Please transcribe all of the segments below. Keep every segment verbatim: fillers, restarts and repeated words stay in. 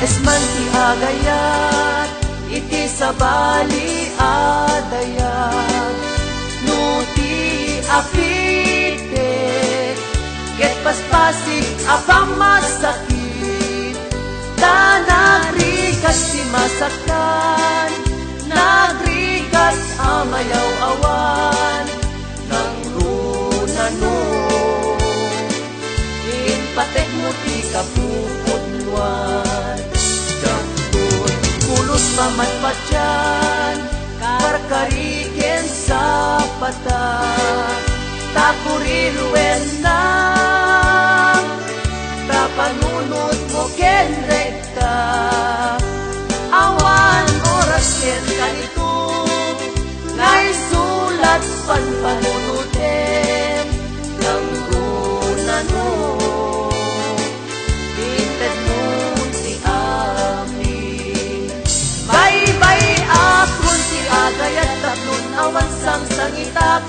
Esman ti agayat iti sabali a dayag, no ti apitek ket paspasig a pammasakit, ta nagrigat ti masaktan, nagrigat a mayaw-awan, nangrunano. Impatekmo ti kapupudnoan, dagdon pulos pamatpatian, karkari ken sapata, ta kuriruenna, ta panunotmo ken rekta, awan oras ken kanito, nga isulat panpanunotem, nangrunano. Intedmo ti amin. Baybay-akon ti agayat tapnon awan sangsangitak,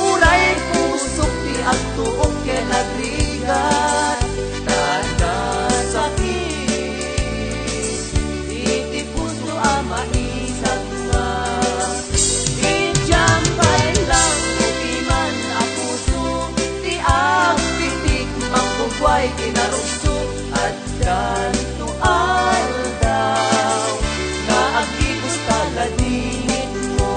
uray pusok ti agtuok ken agrigat, ta nasakit iti puso a maisagma. Idiam pay lang upiman a puso ti agpitik, mangguguay kinarugso, addanto aldaw nga agibus ta ladingitmo.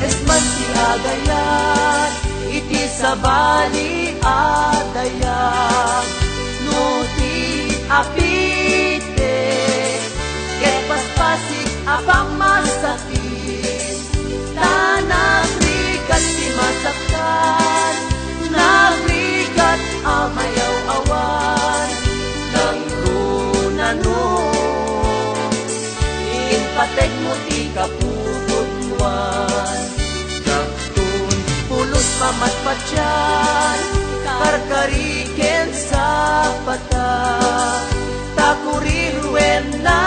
Esman ti agayat iti sabali a dayag, no ti apitek ket paspasig a pammasakit, ta nagrigat ti masaktan, nagrigat a mayaw-awan, nangrunano. Impatekmo ti kapupudnoan, dagdon pulos pamatpatian, karkari ken sapata, ta kuriruenna,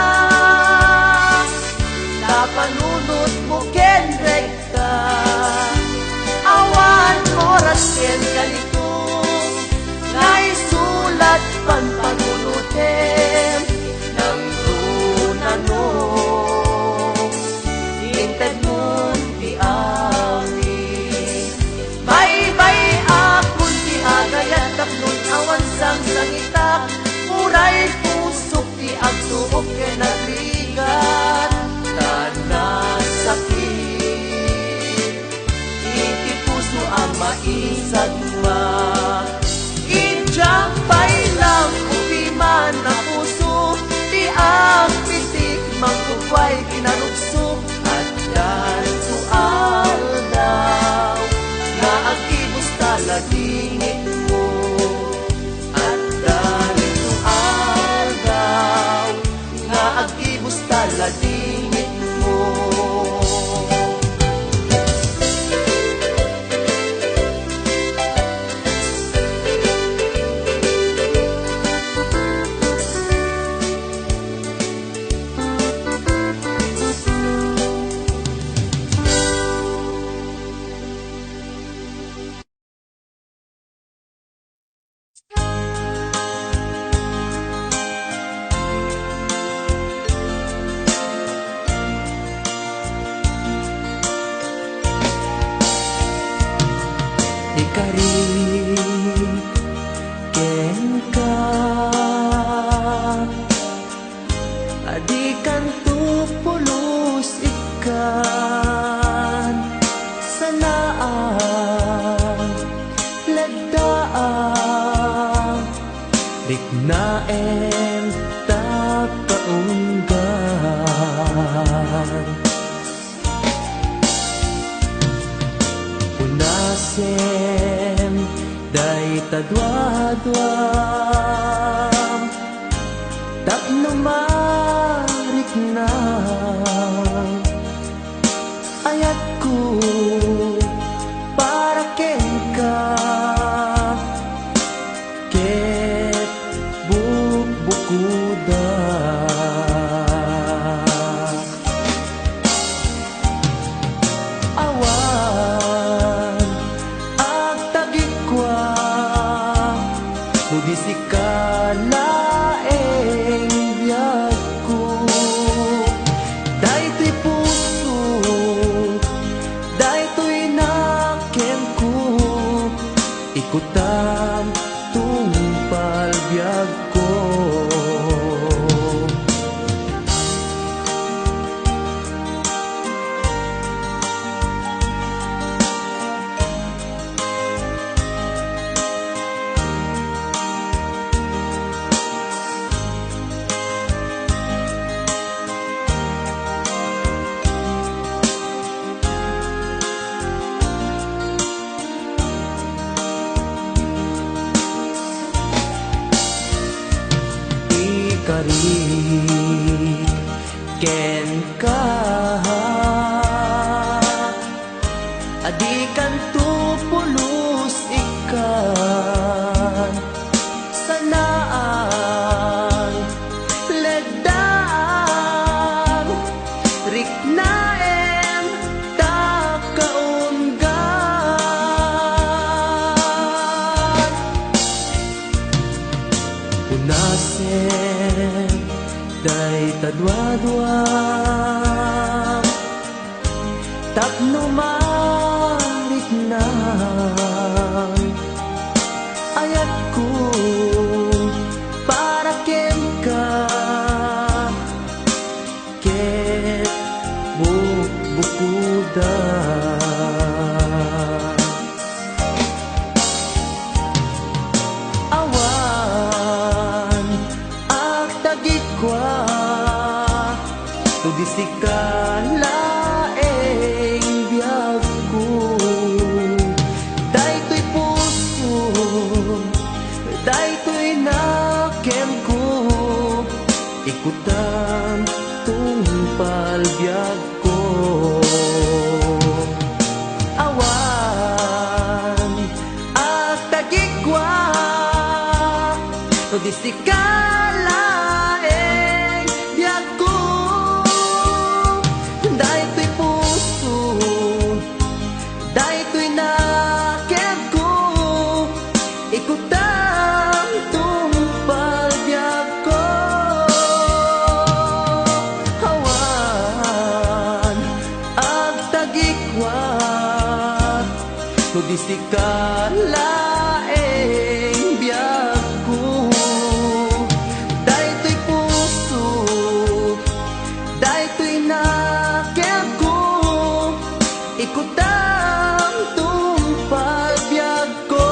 ta panunotmo ken rekta, awan oras ken kanito, nga isulat panpanunotem, nangrunano. Intedmon ti amin. Baybay-akon ti agayat tapnon awan sangsangitak, uray pusok ti agtuok ken agrigat, ta nasakit iti puso a maisagma. Idiam pay lang upiman a puso ti agpitik, mangguguay kinarugso, addanto aldaw nga agibus ta ladingitmo. Addanto aldaw nga agibus ta ladingitmo. Ikari kenka. Adikanto pulos ikkan, sanaak, lagdaak, riknaem ta kaunggan. Unasem Dayta duaduam tapno marikna, ayatko para kenka, ket bukbukoda. Awan agtagikua, no di sika laeng biagko. Daytoy puso, daytoy nakenko, ikutam tungpal biagko. Ikarik kenka, a dikanto pulos ikkan, sanaang leddaang riknaem ta kaunggan. Unasem dayta duaduam tapno marikna, ayatko para kenka, ket bukbukoda. Awan agtagikua, no di sika laeng biagko. Daytoy puso, daytoy nakenko, ikutam tungpal biagko. Awan agtagikua, no di sika laeng biagko. Daytoy puso, daytoy nakenko, ikutam tungpal biagko. Awan agtagikua, no di sika laeng biagko. Daytoy puso, daytoy nakenko, ikutam tungpal biagko.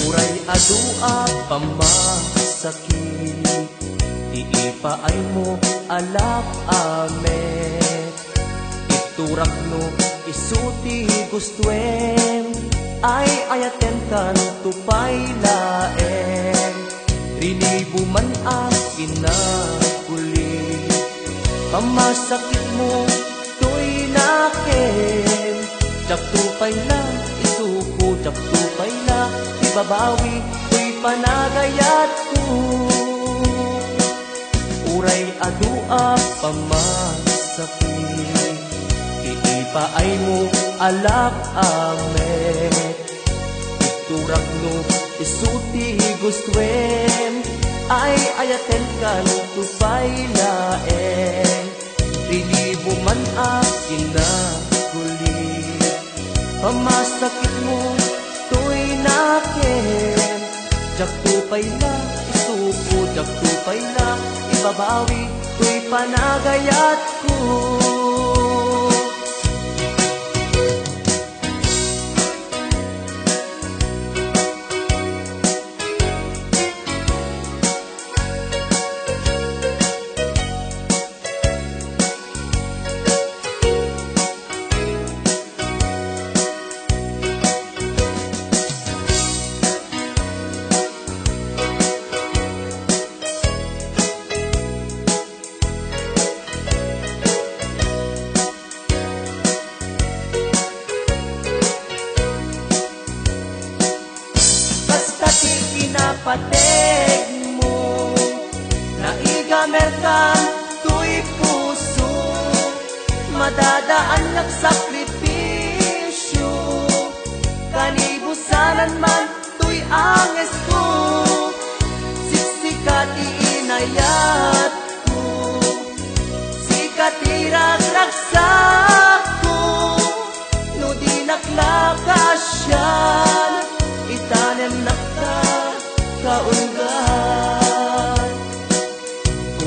Uray adu a pammasakit, ti ipaaymo a lak-amek. Iturakno isu ti gustoem, ay-ayatenkanto pay laeng. Rinibo man a kinakuli, pammasakitmo toy nakem. Diakto pay la isuko, diakto pay la ibabawi toy panagayatko. Uray adu a pammasakit, ti ipaaymo a lak-amek. Iturakno isu ti gustoem, ay-ayatenkanto pay laeng. Rinibo man a kinakuli, Pamasakitmo toy nakem, diakto pay la isuko, diakto pay la ibabawi toy panagayatko. Basta ti kinapategmo, naigamerkan toy puso, madadaannak sakripisio, kanibusanan man toy angesko, siksika ti inayatko, sika ti ragragsakko. No dinak la kasian, itanemnak ta kaunggan.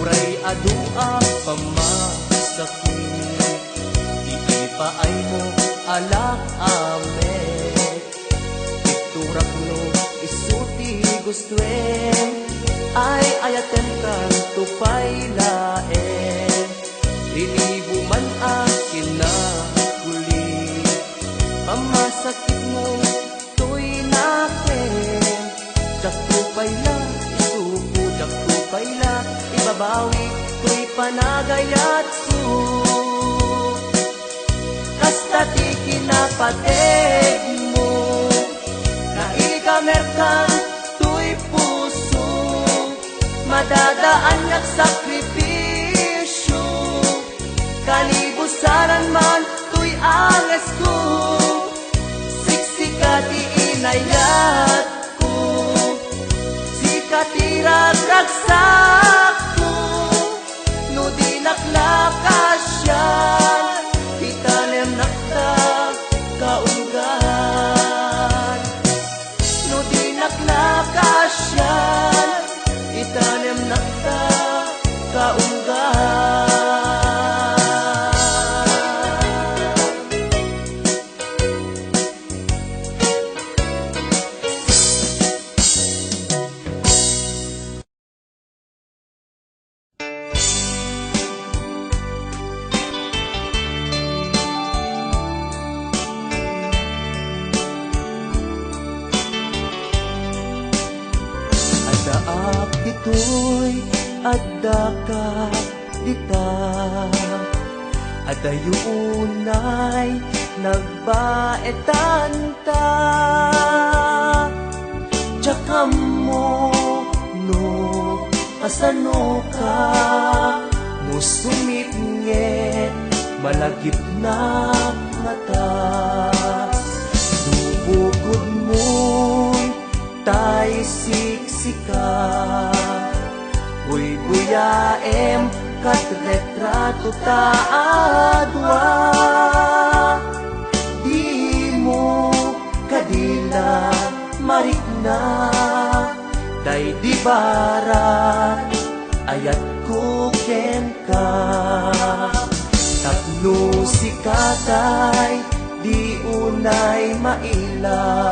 Uray adu a pamasakit, ipaaymo a lak-amek. Iturak no isu ti gustuen, ay-ayatenkanto pay laeng. Rinibo man a kinakuli, pamasakitmo toy nakem. Diakto pay la isuko, diakto pay la ibabawi toy panagayatko. Kasta ti kinapategmo, naigamerkan toy puso, madadaannak sakripisio, kanibusanan man toy angesko, siksika ti inayatko, sika ti ragragsakko. No dinak la kasian, itanemnak ta kaunggan. No dinak la kasian, itanemnak ta kaunggan. Addaak ditoy, addaka dita. Adayo unay nagbaetanta. Diak ammo no kasanoka, no sumipnget malagipnak ngata. No bukodmoy tay siksika, buybuyaem ket retrato ta a dua. Dimo kadi la marikna daydi barat, ayatko kenka. Tapno sika tay di unay maila,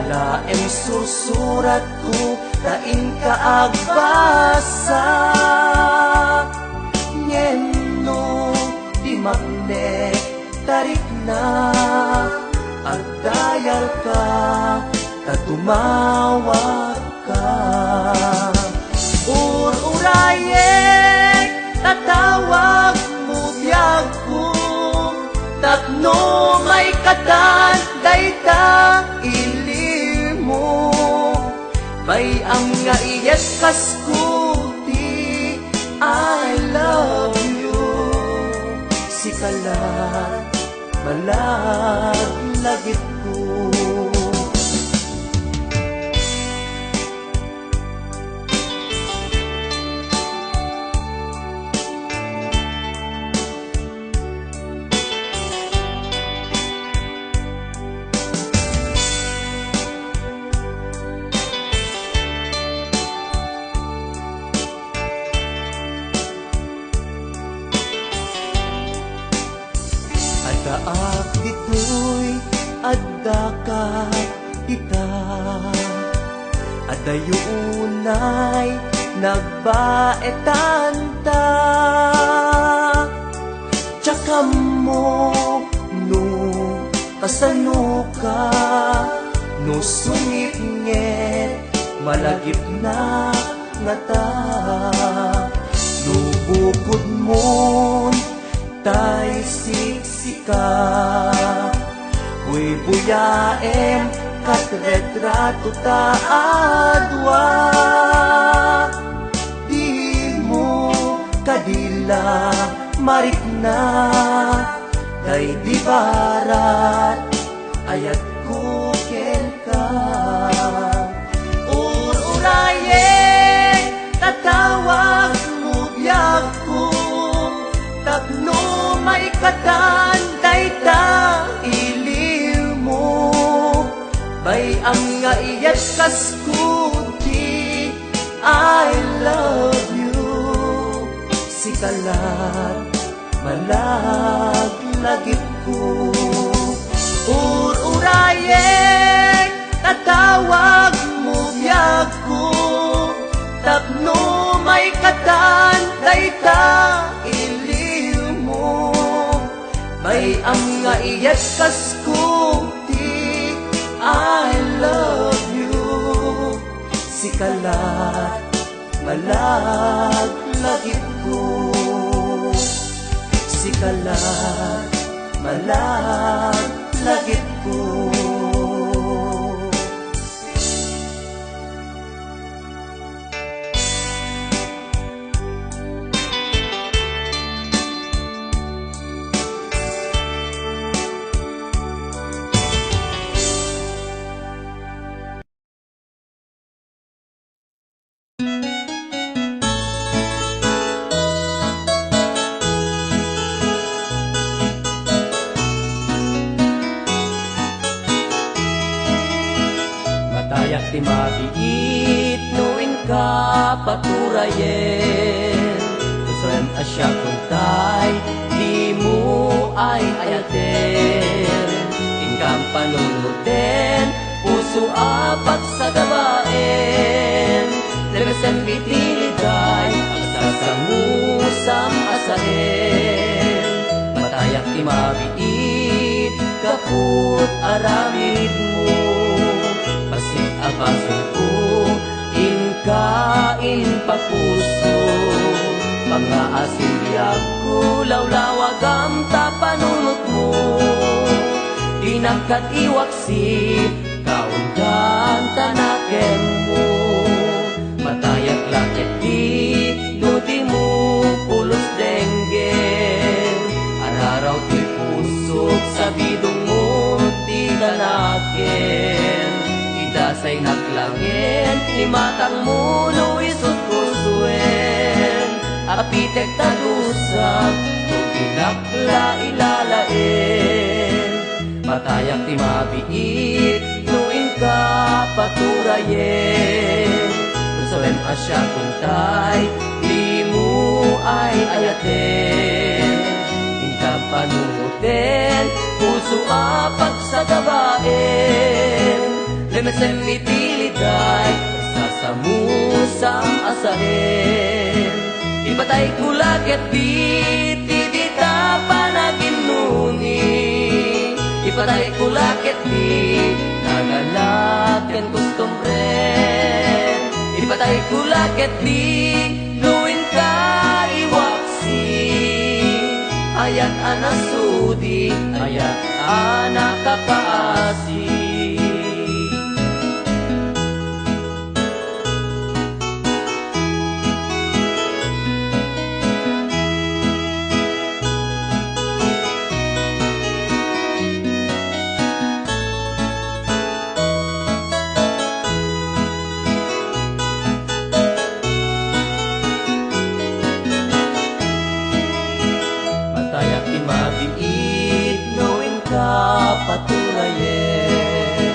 alaem sursuratko ta inka agbasa. Ngem no di maknek ta rikna, agdayalka ta tumawagka. Ur-urayek ta tawagmo biagko, tapno maikkan dayta ilimo. Bayam nga iyekkasko ti I love you. Sika la, malaglagipko. ita, adayo unay nagbaetanta. Diak ammo no kasanoka, no sungitnget malagipnak ngata. No bukodmon tay siksika, buybuyaem ket retrato ta a dua. Dimo kadi la marikna, daydi barat ayatko kenka. Ururayek, tatawagmo biagko, tapno maikatan dayta iliwmo. Bay-am nga iyat kas kudi, I love you. Sika la malaglagipko. Ururayek, tatawagmo biagko, tapno maikatan dayta iliwmo. Bay-am nga iyat kas kudi, I love you. Sika la malaglagipko. Sika la malaglagipko. Matayak ti mabiit no inka paturayen. Usurem a siak untay dimo ay-ayaten. Inkam panunoten, puso a pagsagabaen. Lebesem iti liday, agsasamusam a saem. Matayak ti mabiit, kaput aramidmo. Bassit a basolko, inka impapuso. Pangngaasim biagko, lawlawagam ta panunotmo. Dinak ket iwaksi, kauntan ta nakenmo. Matayak la ketdi no dimo pulos denggen. Araraw ti pusok, sabidongmo ti kanaken. Idasaynak laeng ti matangmo no isut' pusoen. Apitek ta dusak no dinak la ilalaen. Matayak ti mabiit no inka paturayen. Usurem a siak untay dimo ay-ayaten. Inkam panunoten, puso a pagsagabaen. Lebesem iti liday, sasamusam a saem. Ipatayko la ketdi ti dita panaginnuni. Ipatayko la ketdi nagana ken kostumbre. Ipatayko la ketdi no inka iwaksi. Ayat a nasudi, ayat a nakapaasi. Matayak ti mabiit no inka paturayen.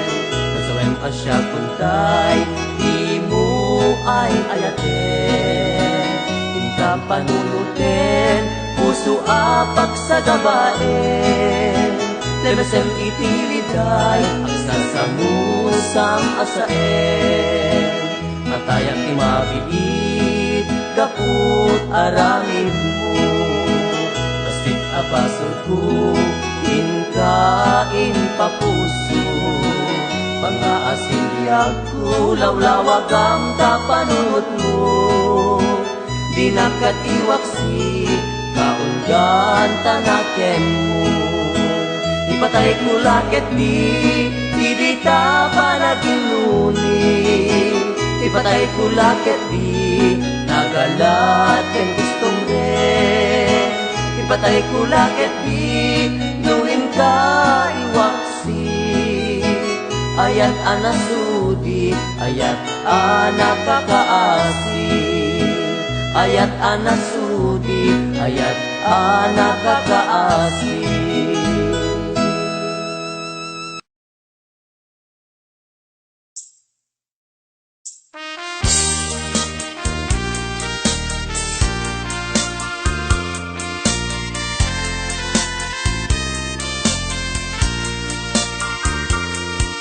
Usurem a siak untay dimo ay-ayaten. Inkam panunoten, puso a pagsagabaen. Temesem iti liday, agsasamusam a saem. Matayak ti mabiit, gaput aramidmo. Bassit a basolko, inka impapuso. Pangaasindiakko, lawlawagam ta panunotmo. Dinak ket iwaksi, kaungan ta nakemmo. Ipatayko la ketdi, ti dita panaginuni. Ipatayko la ketdi, nagalat ken gustom re. Ipatayko la ketdi, no inka iwaksi. Ayat a nasudi, ayat a nakakaasi. Ayat a nasudi, ayat a nakakaasi.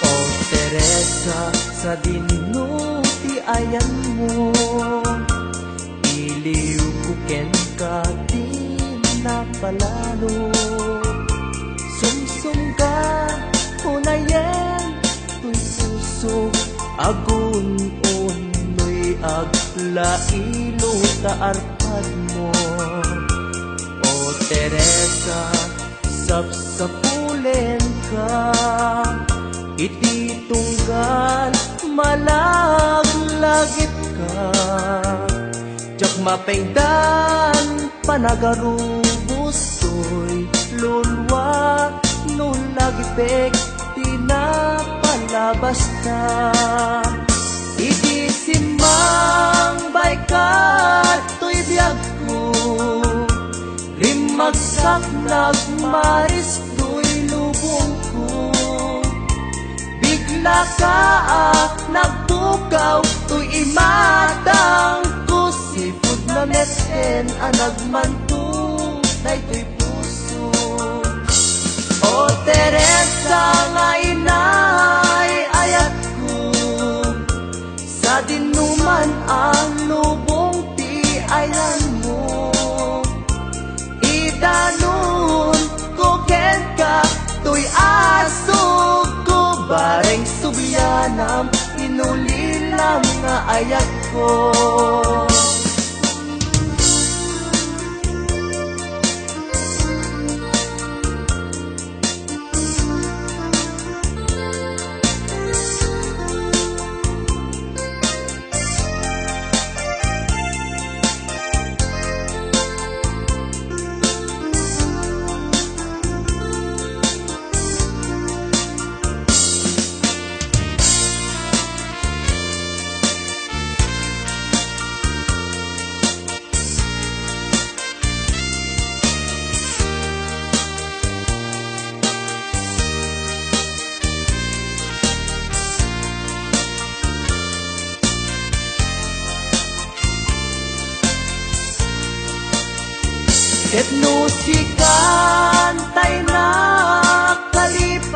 O Teresa, sadinno ti ayanmo. Iliwko kenka ti napalalo. Sumsumga, unayen, toy puso, agun-un, noy aglailo ta arpadmo. O Teresa, sapsapulenka, iti tunggal malaglagitka. Diak mapengdan panagarubos toy lulua no lagipek ti napalabasta. Idi simmangbayka toy biagko, limmagsak nagmaris toy lubongko. Biglaka a nagbukaw toy imatangko, sipud na met ken a nagmanto daytoy puso. O Teresa nga inay ayatko, sadinoman a lubong ti ayanmo. Idanonko kenka toy asugko, bareng sublianam, inulilam nga ayatko. Ket no sikan tay nakalipat,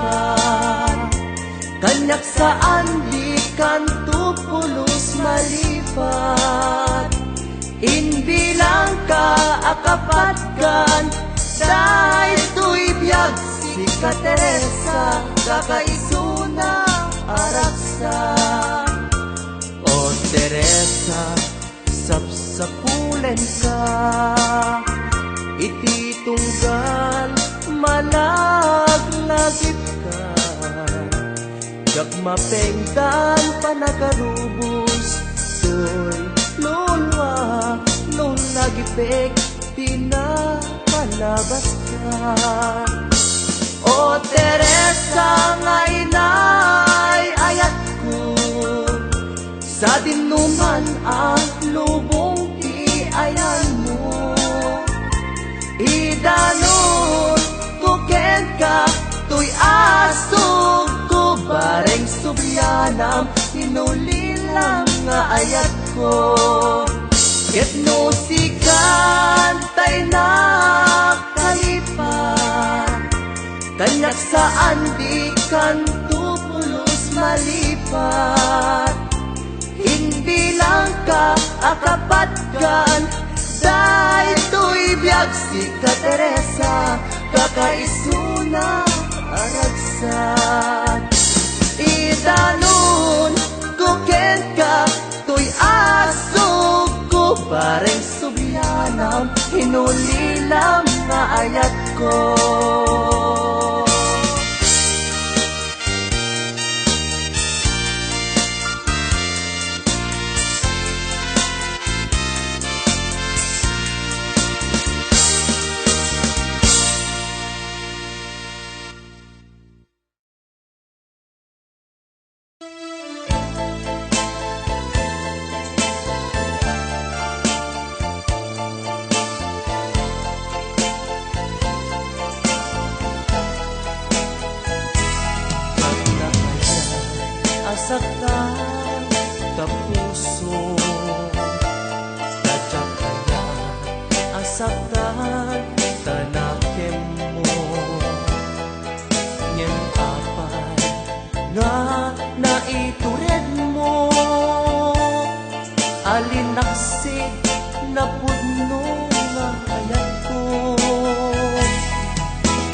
kaniak saan dikanto pulos malipat. Imbilangka a kapatgan daytoy biag, sika Teresa, kakaisuna a ragsak. O Teresa, sapsapulenka iti tunggal malaglagitka. Diak mapengdan panagarubos toy lulua no lagipek ti napalabaska. O Teresa nga inay ayatko, sadinoman a lubong ti ayanmo. Idanonko kenka toy asugko, bareng sublianam, inulilam nga ayatko. Ket no sikan tay nakalipat, Kaniak saan dikanto pulos malipat. Imbilangka a kapatgan daytoy biag, sika Teresa, kakaisuna a ragsak. Idanonko kenka toy asugko, bareng sublianam, hinulilam nga ayatko. Asaktan ta puso, ta diak aya asaktan ta nakemmo. Ngem apay nga naituredmo a linaksid napudno nga ayatko.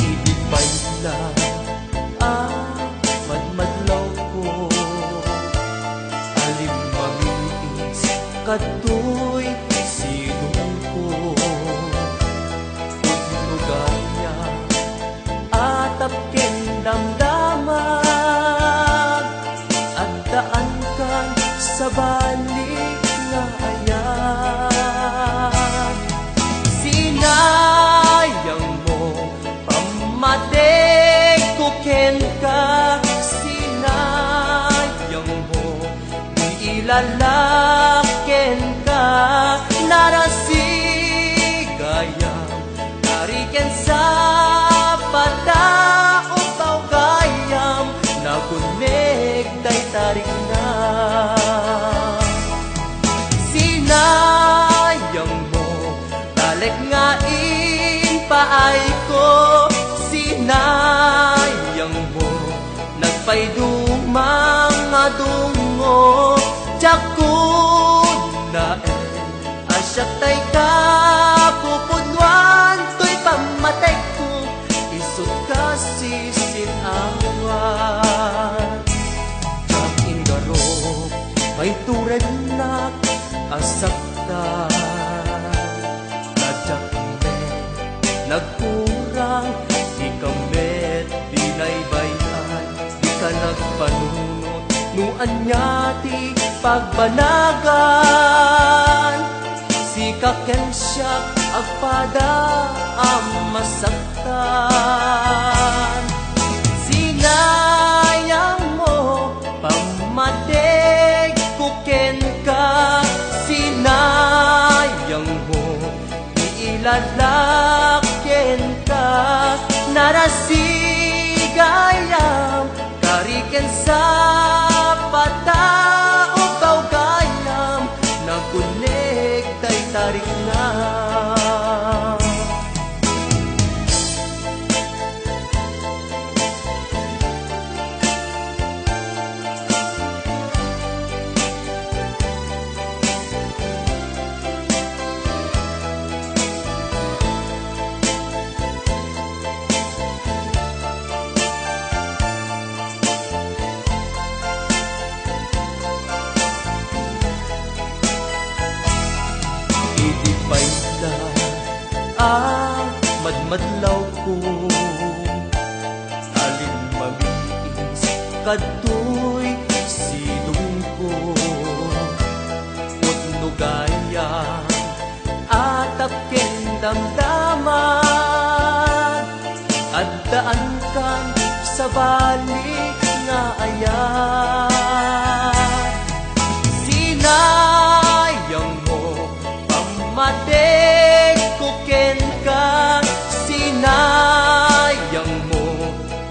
Idi pay la a madmadlawko, alimmamiis kadtoy sidongko. Pudno gayam, atap ken damdamag, addaankan sabali nga ayat. Sinayangmo pammategko kenka, sinayangmo di ilalak kenka, narasig gayam, tariken sa pata, ubaw gayam, naguneg tay tarikna. Sinayangmo, talek nga impaayko, sinayangmo, nagpaydumang a dungo, diak kunaen a siak tay kapupudnoan toy pammategko, isut' kas sisin-awat. Diak ingarup, maiturednak a saktan. Diak met nagkurang, dika met binaybay-an, dika nagpanunot no ania ti pagbanagan. Sika ken siak agpada a masaktan. Sinayangmo pammategko kenka, sinayangmo di ilalak kenka, narasig gayam, tariken sa pata, ubaw gayam, naguneg tay tarikna. Idi pay la a madmadlawko, alimmamiis kadtoy sidongko. Pudno gayam, atap ken damdamag, addaankan sabali nga ayat. Sinayangmo pammategko kenka, sinayangmo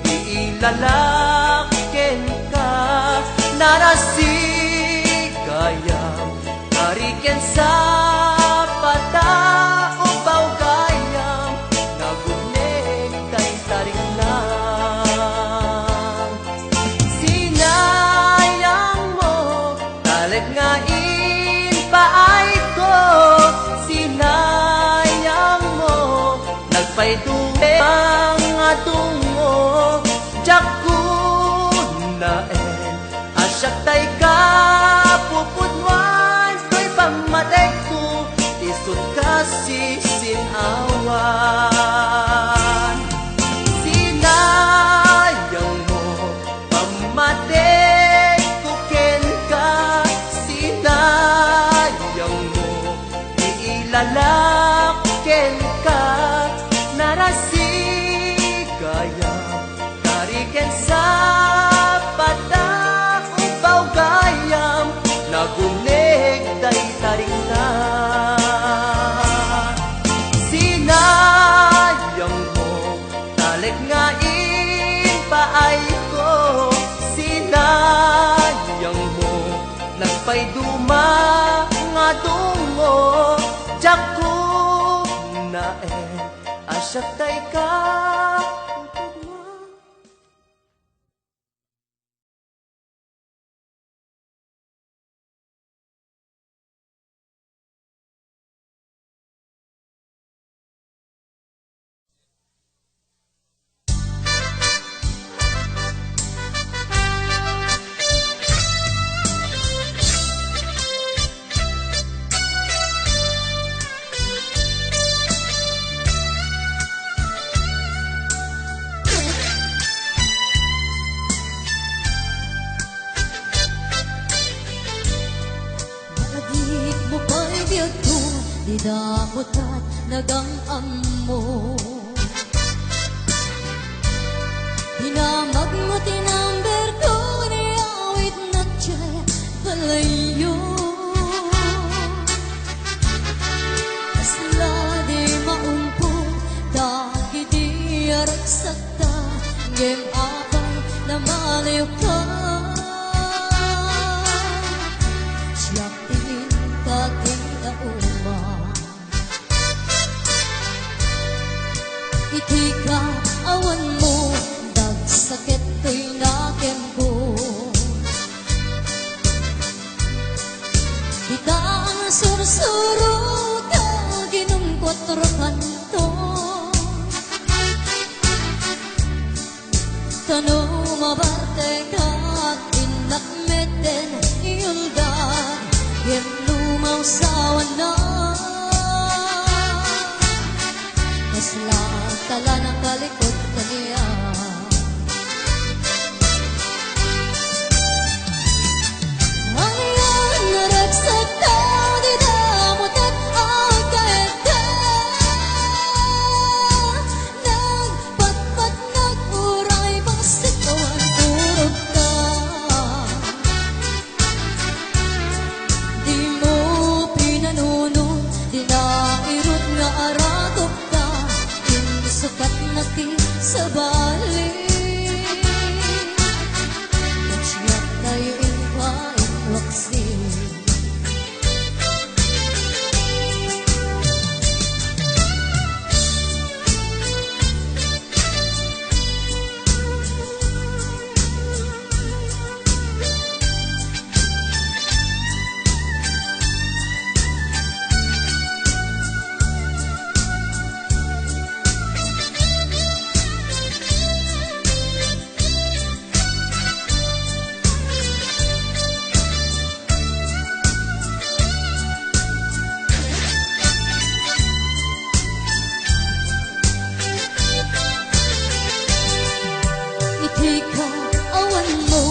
di ilalak kenka, narasig gayam, tariken sa pata, ubaw gayam, naguneg tay tarikna. Aen a siak tay kapupudnoan, toy pammatekko, isun kasisinawan. Sinayangmo pammatekko kenka, sinayangmo ti ilalak kenka, narasi gayam. Kari ken sapata, upaw gayam, naguneg dayta rikna. Sinayangmo, talek nga impaayko, sinayangmo, nagpayduma nga dungo, diak kunnaen a siak tay kapupudnoan. Maadikmo pay biagko, dida putat nagang-ammo. Dinamagmo ti number ko, ni awit na chat balayyo. Kasla di maumpot dagiti aragsakta, ngem apay namaliwka. Siak ti inka ti dauma. Iti kaawanmo, dagsaket toy nakemko. Ita nga sursuro ka, ginungko a trokanto. Tano mabartekak, innak metten iuldad, ngem no mausawannak, kasla tala nakalikot kaniak. Ayan, naragsak ta, dida mutek agkaedda. Nagpatpatnak uray bassit awan turogka. Dimo pinanunot, dina irut nga arakopta. Insukatna ti sabali. Siak tay impainwaksi. Iti kaawanmo,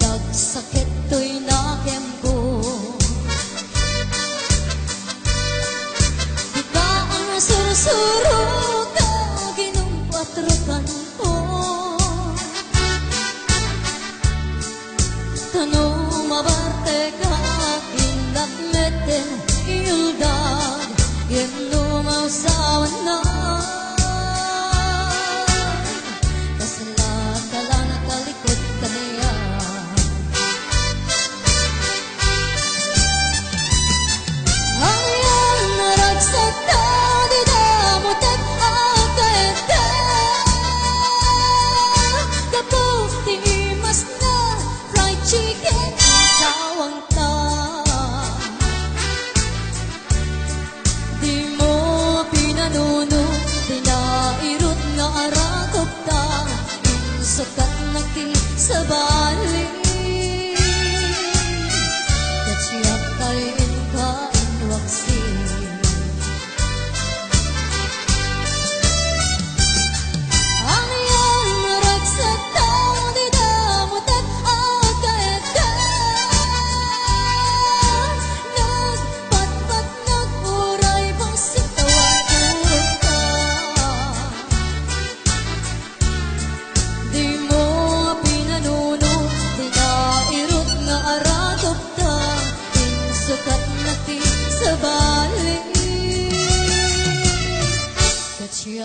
dagsaket toy nakemko. Dita a sursuro ka, ginungko a trokanko. Tano mabartekak, innak metten iuldad, ngem no mausawannak, kasla tala nakalikot kaniak. Ayan, naragsak ta, dida mutek agkaedda. Gapu ti imasna, fried chicken, sawang ta.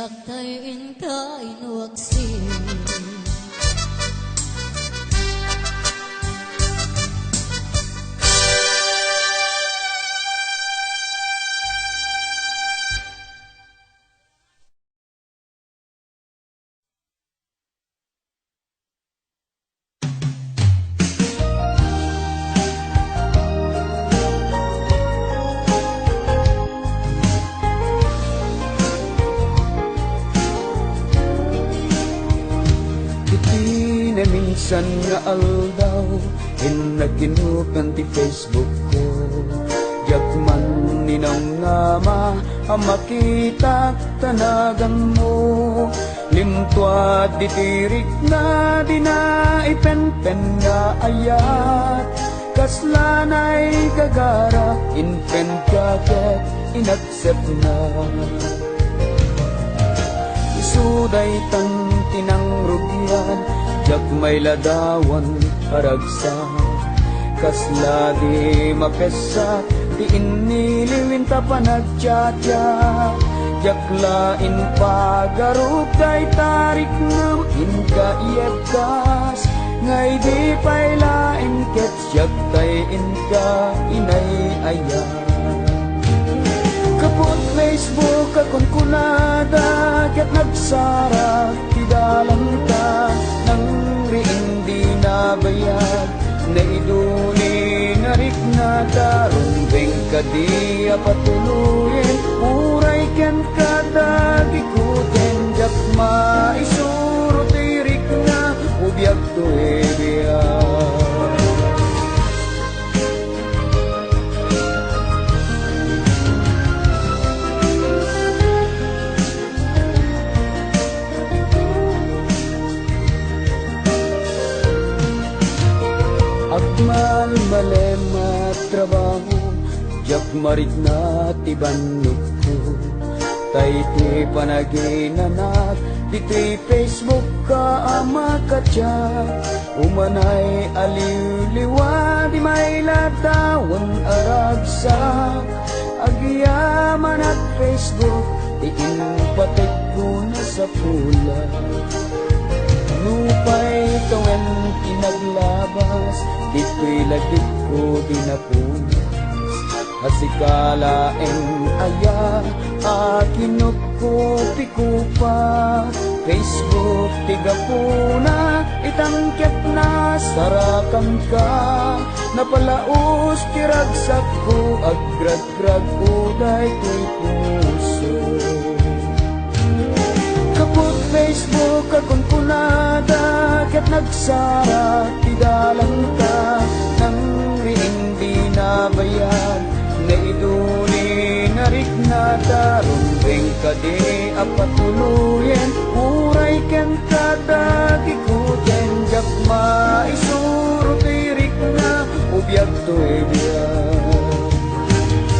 Tay inka inwaksi. Iti naminsan nga aldaw, innak kinukan ti Facebook ko. Diak man ninamnama a makitak ta naganmo. Limtuad ditoy rikna, dina ipenpen nga ayat. Kasla naigagara, in-friend ka ket in-accept na. Isu daytan ti nangrugian, diak mailadawan a ragsak. Kasla di mapessa ti inniliw inta panagchatchat. Diak la impagarup dayta riknam, inka iyebkas nga idi pay laeng ket siak tay inka inay-ayat. Kaput Facebook a kunkunada ket nagsara ti dalanta, nangriing di nabayag, naiduli nga riknata, rumbeng kadi a patuloyen, uray kenka dagikuten, diak maisuro ti rikna, ubiag toy biag. Agmalmalem a trabaho, diak marikna ti bannogko. Tay ti panaginanak ditoy Facebook ka a makachat. Umanay a liwliwa di mailadawan a ragsak. Agyamanak Facebook ti impatikko nasapula. Nupay tawen ti naglabas, ditoy lagipko di napunas. A sika laeng aya a kinupkupiko pa Facebook ti gapuna, itangketna sarakanka. Napalaus ti ragsakko, agragragko daytoy puso. Kaput Facebook a kunkunada ket nagsara ti dalanta, nangriing di nabayag, naiduli nga riknata, rumbeng kadi a patuloyen, uray kenka dagikuten, diak maisuro ti rikna, ubiag toy biag.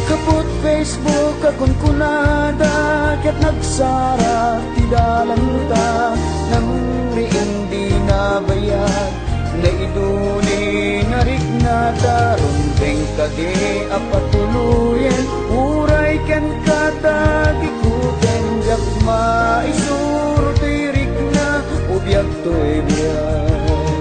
Kaput Facebook a kunkunada ket nagsara ti dalanta, nangriing di nabayag, naiduli nga riknata, rumbeng kadi a patuloyen, uray kenka dagikuten, diak maisuro ti rikna, ubiag toy biag.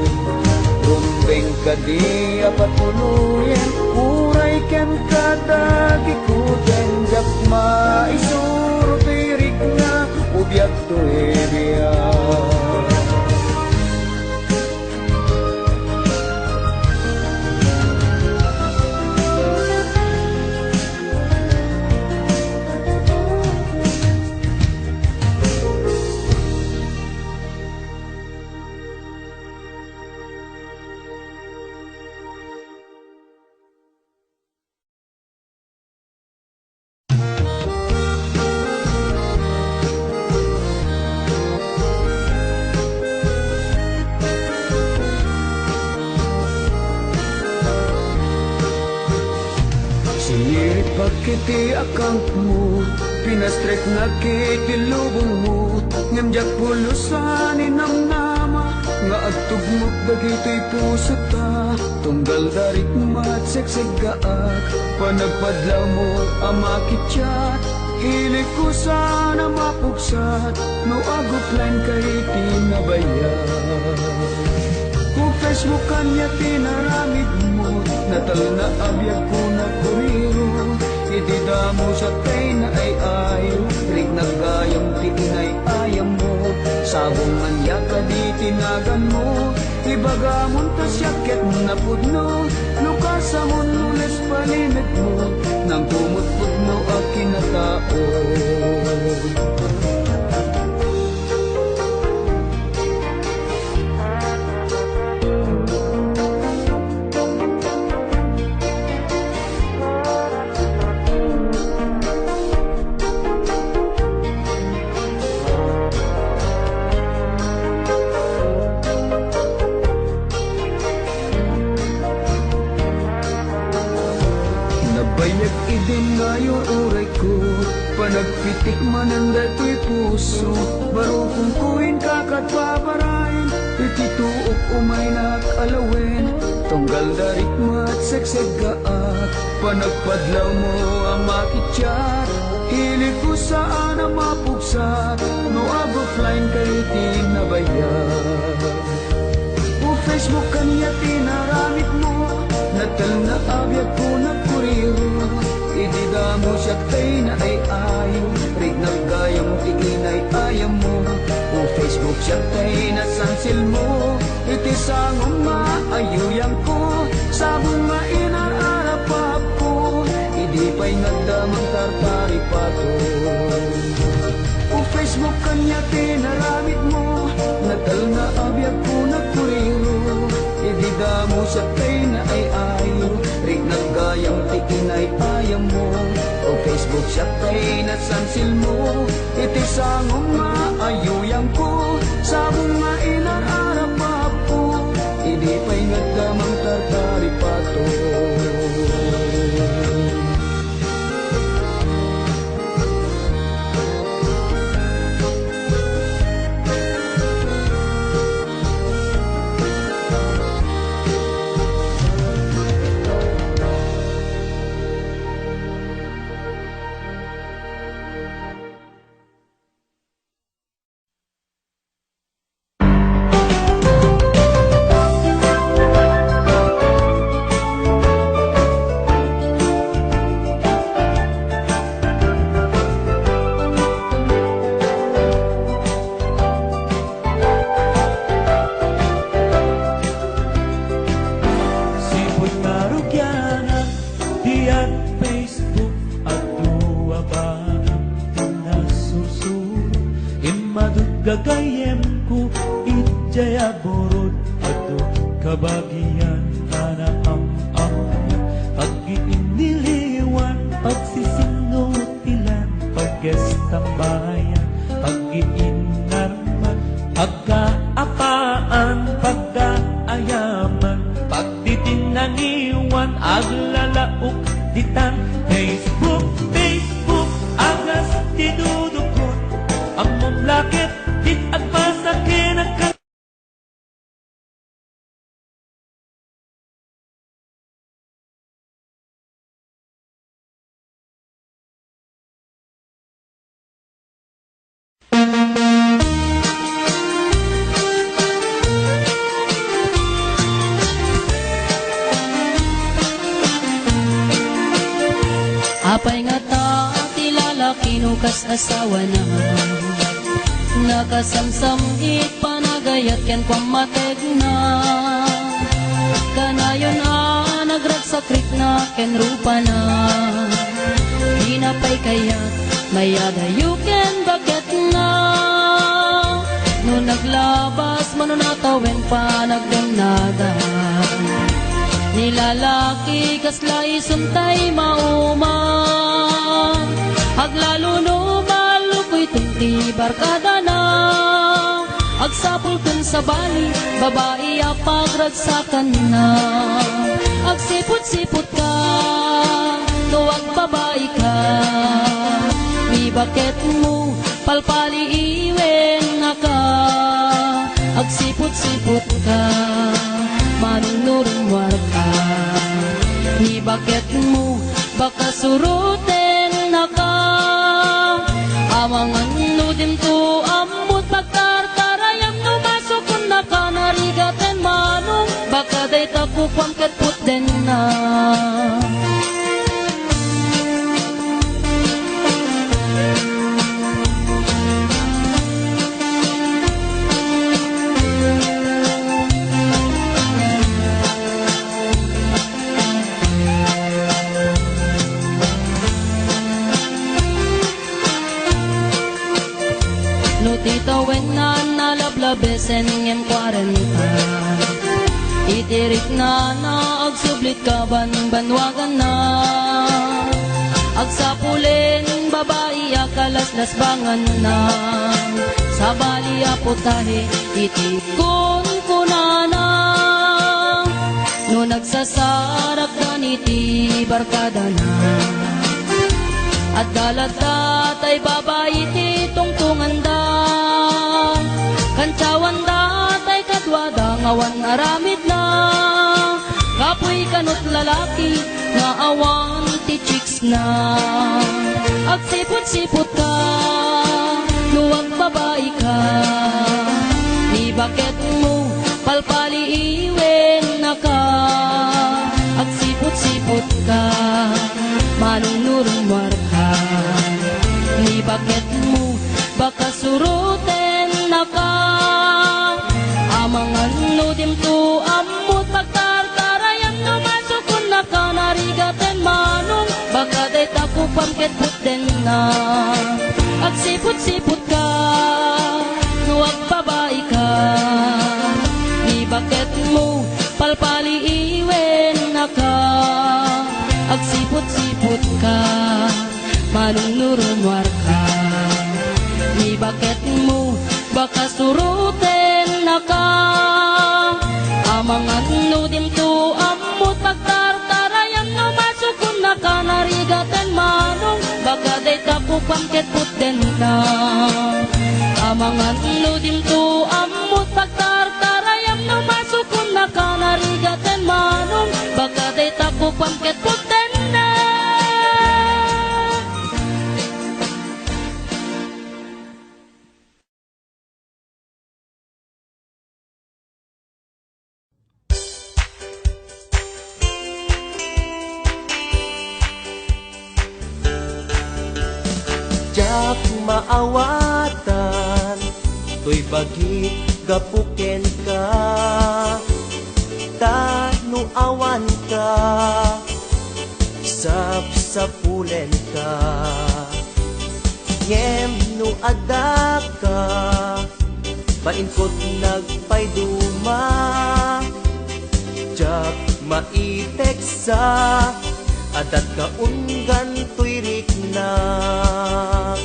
Rumbeng kadi a patuloyen, uray kenka dagikuten, diak maisuro ti rikna, ubiag toy biag. Siniripag iti account mo, pinastreknak iti lubong mo, ngem diak pulos a ninamnama nga agtugmok dagitoy pusota. Tunggal da rikmat sekseggaak, panagpadlaw mo a makichat, Ilikko saan a mapugsat no ag-offline ka iti nabayag. Kung Facebook kaniak ti inaramidmo, natalna a biagko, nagkuriro. Idi damo siak tay naay-ayo, riknak gayam ti inay-ayammo. Sabong ania kadi ti naganmo, ibagamon ta siak ket napudno. No kasamon, no les palimekmo, nangkumutputno a kinatao. Nabayag idin nga ayo urayko, panagpitik manen daytoy puso. Barukongko inka ket babaraen, iti tuok umaynak a lawen. Tunggal darik met segseggaak, panagpadlawmo a makichat. Ilikko saan a mapugsat no ag-offline ka iti nabayag. O Facebook kaniak ti inaramidmo, natalna a biagko, nagkuriro. Idi damo siak tay naay-ayo, riknak gayam ti inay-ayammo. O Facebook, siak tay nasansilmo, iti sangom nga ayuyangko. Sabong nga inar-arapapko, idi pay nga adda mangtartaripato. O Facebook, kaniak ti inaramidmo, natalna a biagko, nagkuriro. Idi damo siak tay naay-ayo, riknak gayam ti inay-ayammo. O Facebook, siak tay nasansilmo, iti sangom nga ayuyangko. Sabong nga inar-arapapko, idi pay nga adda mangtartaripato. Sipud nga rugianak, diak Facebook, adu a banag ti nasursuro. Immadut gagayyemko idiay aburod, adu kabagian a naam-ammo. Pag-iinniliwan, pagsisinno ti lan, pag-estambayan, pag-iinnarmat, pagkaapaan, pagkaayaman, pagdidinangiwan, aglalaok ditan. Facebook, Facebook, agas ti dudukot, ammom la ket ti agpasa ken agka- Apay ngata ti lalaki no kas asawana? Nakasamsam-it panagayat ken pammategna. Kanayon a nagragsak rikna ken rupana. Dina pay kayat mayadayo ken baketna. No naglabas, mano natawen panagdemnagan. Ni lalaki kasla isun tay mauma. Aglalo no balukuyton ti barkadana. Agsapul ken sabali, babai a pagragsakanna. Agsiput-siputka, no agbabaika, ni baketmo, palpaliiwennaka. Agsiput-siputka, manunurumwarka, ni baketmo, baka surutennaka. Amangan no dimto ammot pagtartarayam, no masukonnak a narigaten manong, baka dayta kukuam ket putdenna. No ti tawenna, nalablabesen ngem kuarenta. Iti riknana, agsublit kabanbanwaganna. Agsapulen babai a kalaslasbanganna. Sabali a putahe iti kunkunana. No nagsasarakdan iti barkadana, adda latta tay babai ti tungtunganda. Kantiawanda tay kaduada nga awan aramidna. Kapuy kanut lalaki nga awan ti chicks na. Agsiputsiputka, no agbabaika, ni baketmo, palpaliiwennaka. Agsiputsiputka, manunurmuarka, ni baketmo, baka surotennaka. Amangan no dimto ammot pagtartarayam, no masukonnak a narigaten manong, baka dayta kukuam ket putdenna. Agsiputsiputka, no agbabaika, ni baketmo, palpaliiwennaka. Agsiputsiputka, manunurmuarka, ni baketmo, baka surotennaka. Amangan no dimto ammot pagtartarayam, no masukonnak a narigaten manong, baka dayta kukuam ket putdenna. Amangan no dimto ammot pagtartarayam, no masukonnak a narigaten manong, baka dayta kukuam ket putdenna. Diak maawatan toy bagik gapu kenka, ta no awanka, sapsapulenka. Ngem no addaka, bainkot nagpayduma. Diak maiteksa, addatka unggan toy riknak.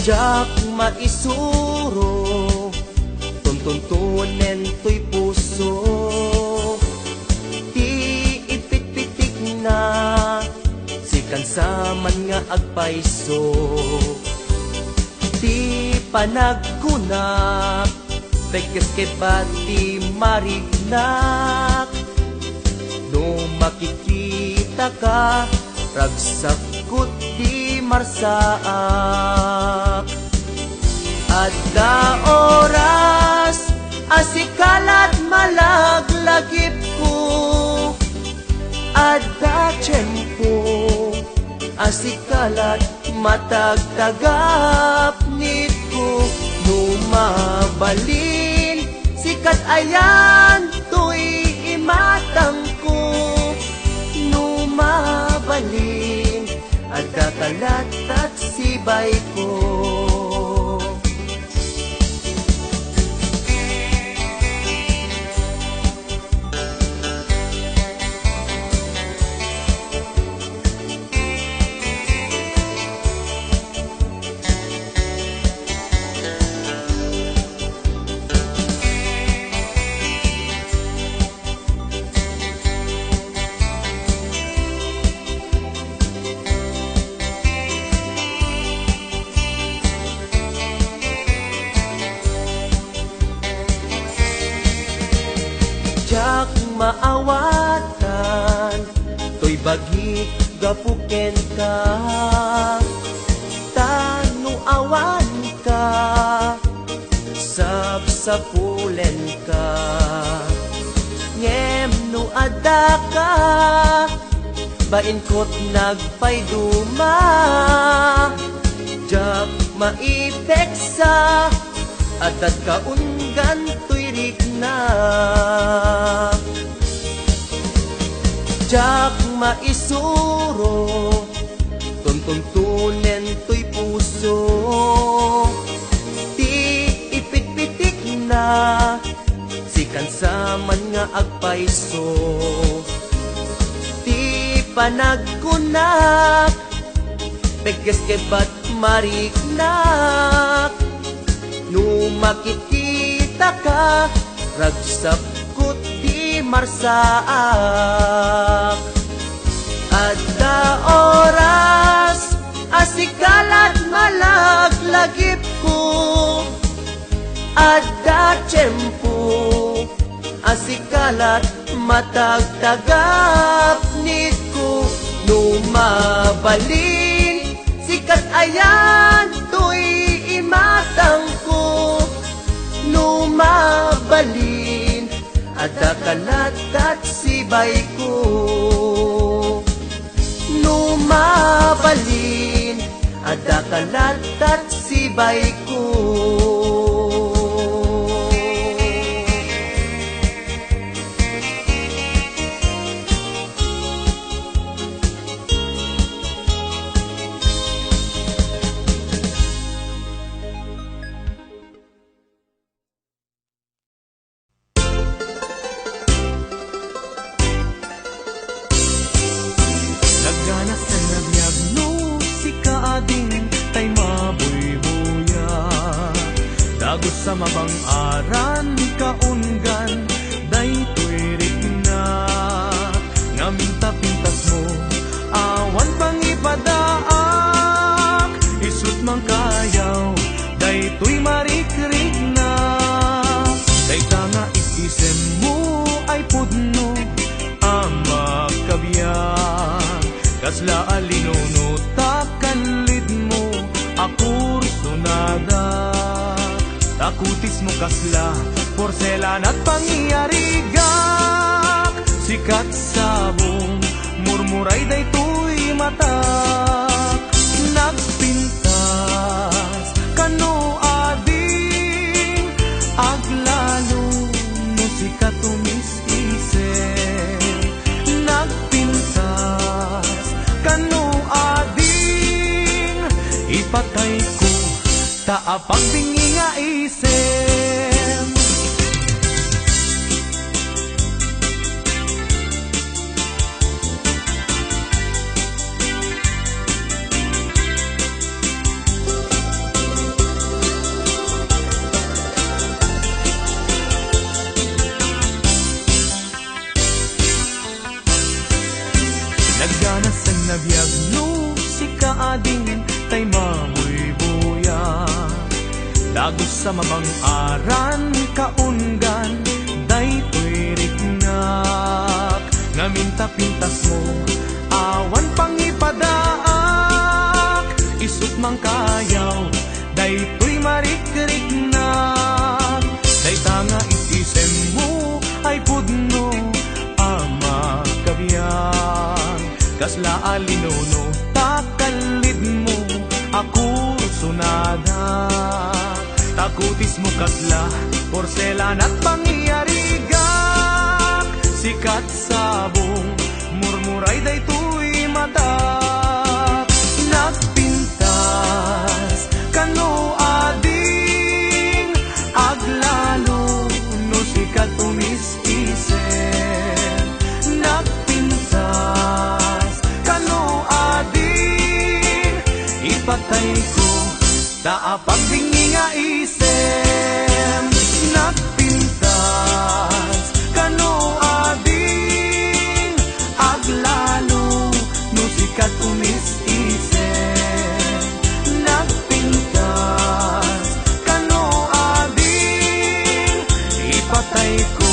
Diak maisuro, tuntuntunen toy puso. Ti ipitpitikna, sikan sa man nga agpayso. Ti panagkunak, pagkeskeba ti mariknak. No makikitaka, ragsakko ti marsaak. Adda oras a sika lat malaglagipko. Adda tiempo a sika lat matagtagapnitko. No mabalin, sikat ayan toy imatangko. No mabalin, adda ka lat taksibayko. Diak maawatan toy bagik gapu kenka. Awanka, sapsapulenka, ngem no addaka, bainkot nagpayduma. Diak maipeksa, adda kaunggan toy rikna. Diak maisuro, tuntuntunen toy puso. Ti ipitpitikna, sikan saman nga agpayso. Ti panagkunak, pegges kebat mariknak. No makitkitaka, ragsapko ti marsaak. Adda oras a sika lat malaglagipko. Adda tiempo a sika lat matagtagapnitko. No mabalin, sikat ayan toy imatangko. No mabalin, adda ka lat tat sibayko. No mabalin, adda ka lat tat sibayko. Nagganas ken nabiag no sika ading tay mabuybuya. Dagus a mabang-aran kaunggan daytoy rikna. Ngamin ta pintasmo, awan pangipadaak, isut' mangkayaw daytoy marikrikna. Dayta nga is-isemmo ay pudno a makabiag, kasla a linuno ta kallidmo a kursunada. Ta kutismo kasla porselanat pangyarigak, sikat sabong murmuray daytoy matak. Nagpintas kano ading aglalo no sika tumis-isem. Nagpintas kano ading ipatayko ta apagbingi nga isem. Nagganas a nabiag no sika ading tay mabuybuya. Dagus a mabang-aran kaunggan daytoy riknak. Ngamin ta pintasmo, awan pangipadaak, isut' mangkayaw daytoy marikriknak. Dayta nga is-isemmo ay pudno a makabiag, kasla a linuno ta kallidmo a kursunada. Ta kutismo kasla porselanat pangyarigak, sikat sabong murmuray daytoy matak. Nagpintas kano ading aglalo no sika tumis-isem. Nagpintas kano ading ipatayko ta apagbingi nga isem. Nagpintas kano ading aglalo no sika tumis-isem. Nagpintas kano ading ipatayko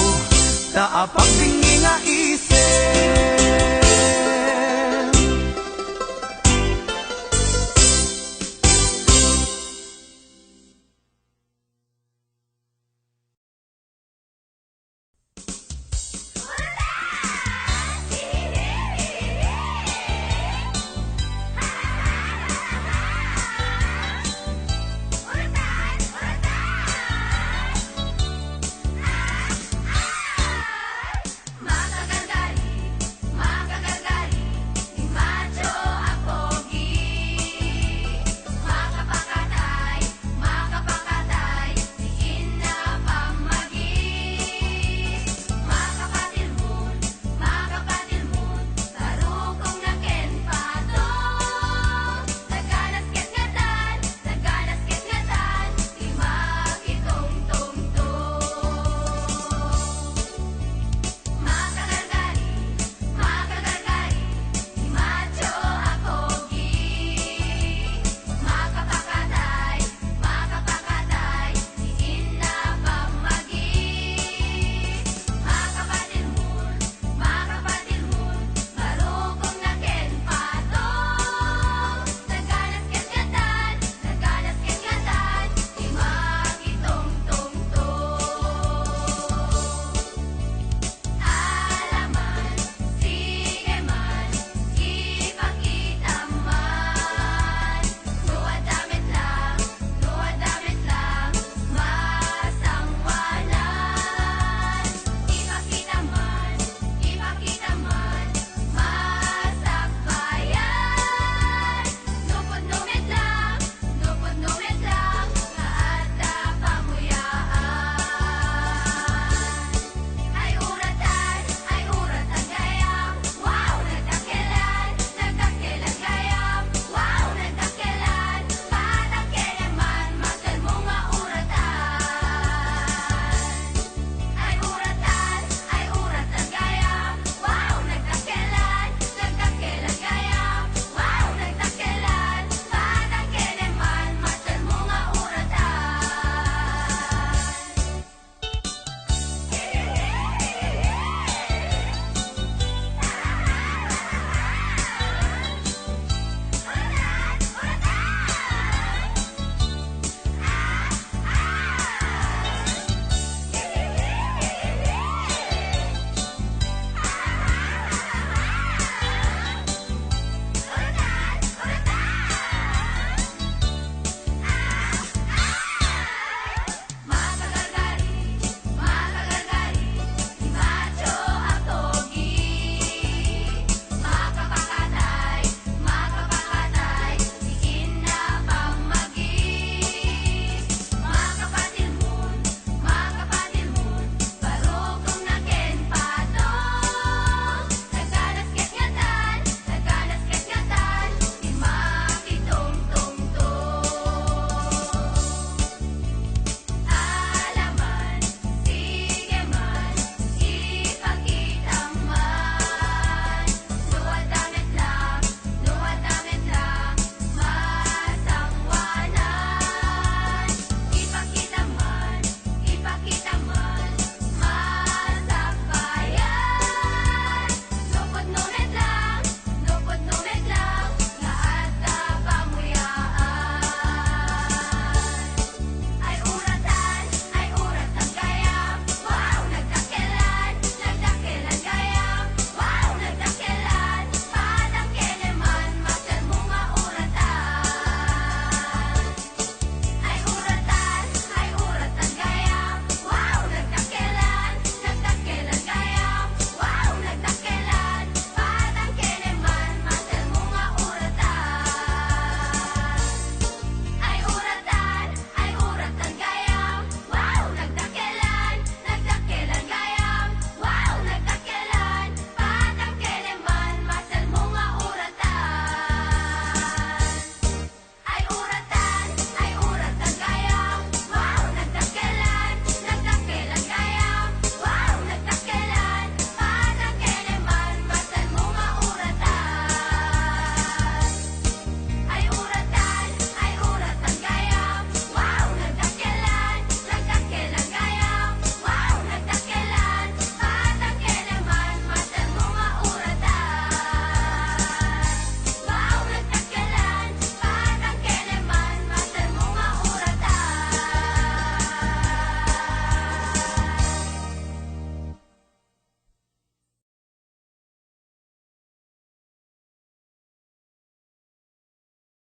ta apagbingi